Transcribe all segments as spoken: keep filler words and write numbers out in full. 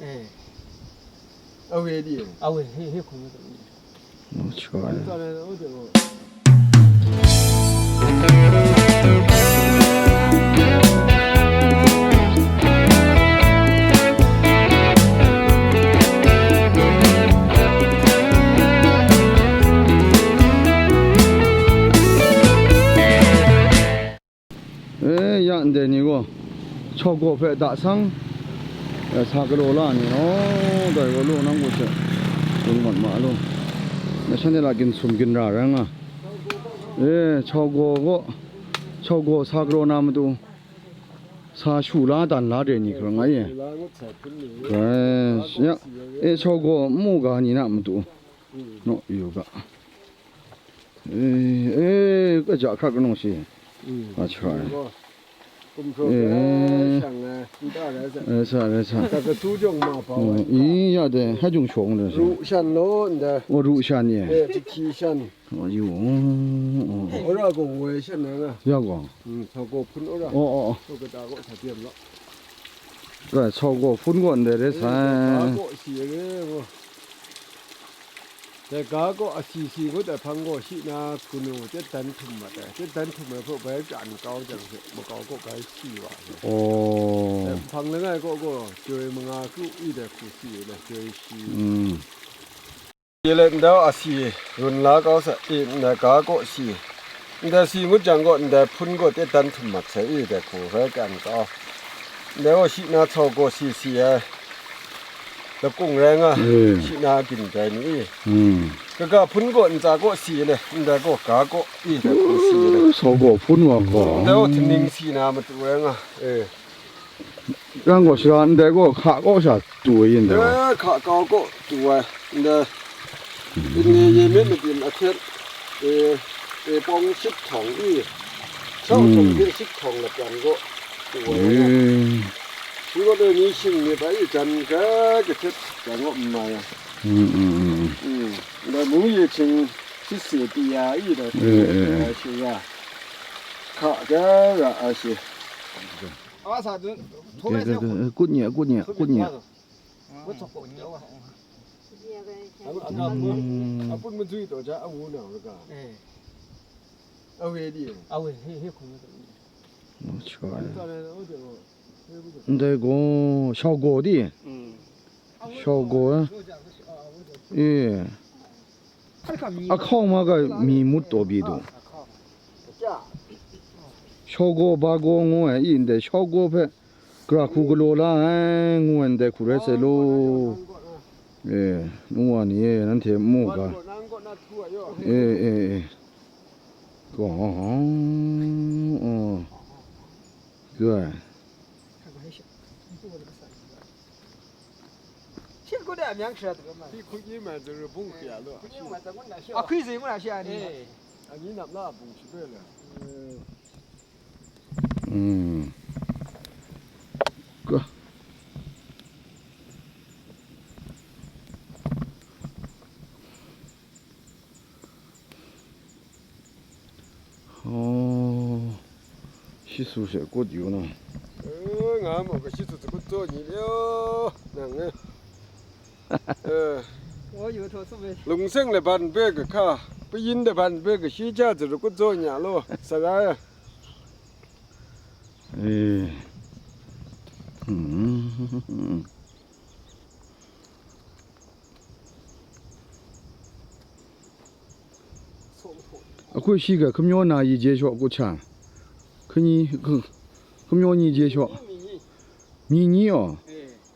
Eh. Awe di. Awe, he, he, kung. Choi. E, ya ndai ni gaw, Chawgaw hpe da sang, e, sa galaw la ni, o, dai gaw lu nang gaw she, gun mat ma lu. Na shanhte la ginsum ginra rai nga. E, Chawgaw gaw, Chawgaw sa galaw na matu, sa shu la dan la de ni hkra nga ye. E, ya, e, Chawgaw nmu ga ni na matu, naw yu ga. E, e, kaja hkrak kanung shi. Mm. A, chara. Kum hpraw Eh. Rai shang ai, nta rai sa. Rai sa, rai sa. Ka katu jawng ma pa Oh, wa. I, ya de, hai jung shawng de. Ru shan lo, nda. O, ru shan ye. Eh, jahki shan. O, yu. O, o. Ora ko woi shan na nga. Ya ko. Mm, sa ko phun ora. O, o, o. Ko kata ko sa tiam lo. Ka sa ko phun ko nde re sa. Ka ko si re wo. Dai ga gaw asi si ngut ai hpang gaw shi na hkunu chyetan htum mat ai. Chyetan htum ai hpaw bai chyan kau jang she, makau kaw gai si wa ai. Oh. Dai hpang langai kaw gaw, chyoi manga kru i dai hku si ai, chyoi shi. Mm. Ye let ndau asi run la kau sa, i ndai ga kaw si. Ndai si ngut jang gaw, ndai hpun gaw chyetan htum mat sai i, dai hku rai kan kau. Ndai gaw shi na chau gaw si si ai. Lakung rai nga, Eh. shi na gin dai ni i. Hmm. Kaga hpun gaw ntsa gaw si le, ndai gaw ga gaw i, dai hku si le. Sau gaw hpun wa gaw. Ndai gaw htingning si na matu rai nga. Eh. Yang gaw sara ndai gaw hka kaw sha tu ai yin dai gaw. Eh, hka kau kaw tu ai. Ndai. Byin ni ye myit madim ahtet, e, e pawng ship htawng i, shau htawng hte ship htawng lapyan gaw, tu ai. Mm. Shi gaw dai ni shing myit ai i jan ga kahtet jan gaw n mai ai. Mm, mm, mm, mm. Mm. Ndai mung ye hkying shit se pyi ya i dai, Eh, eh, eh. Shi ya. Hka ga ra ai shi. Dai, dai, dai. Kut nye, kut nye, kut nye. Agun mazui taw ja, a wu na ra ga. Awe di. Awe, he, he, hkung. Ndai gaw, shau gaw di. Shau gaw, eh. Eh. Ahkau ma ga mi mut taw bi du. Shau gaw, ba gaw ngu ai, i ndai shau gaw hpe Gara hku galaw la ai, ngu ai ndai hku rai sai law. E, nu wa ni e, nanhte mu ga. E, e, e. Gaw, e. Gaw. Mm. Ka. Oh, shi su she kut yu na. Eh, nga mung ka shi su su kut tsaw ni le, nang e. Eh. Lungseng le ban be ka hka, payin le ban be ka shi ja zaru kut tsaw nya lo, sarai. Eh. Hmm. Akwai shi ga kamyaw na yi je shaw kut sha. Kanyi, ka-, kamyaw ni je shaw. Mi nyi aw.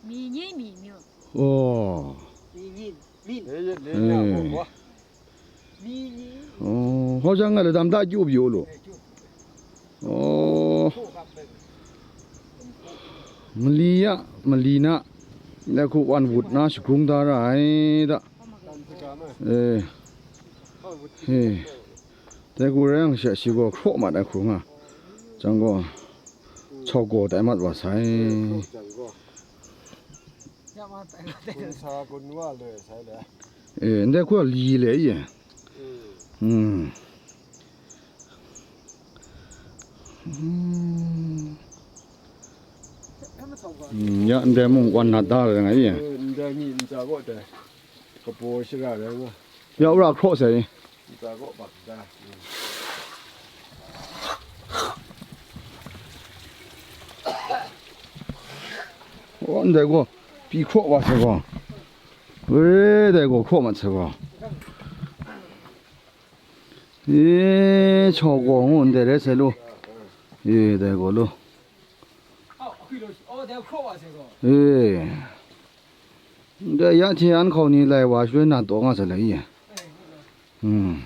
Mi nyi mi myu. Oh. Mi nyi, mi. Eh. Oh, hkau jang nga ladam da kyu pyu lu. Oh. Mali ya, mali na. Dai hku wan wut na shagrung da ra ai da. Eh. He. Dai hku rai yang she shi gaw hkraw mat ai hku nga. Jang gaw, chau gaw tai mat wa sai. Gun sa gun wa le sai le. Eh, ndai hku li le ye. Mm. Hmm. Hmm. Hmm, ya ndai mung wan na da le nga ye. Ndai ni nta gaw dai. Kabaw shara rai nga. Ya ura hkraw sai. Nta gaw bak da. Oh, ndai gaw pi hkraw wa sai gaw. We, dai gaw hkraw mat sai gaw. E, chaw gaw ngu ndai rai sai lu. E, dai gaw lu. E. Ndai ya hte an hkau ni lai wa shaloi na taw nga sai lai ye. Hmm.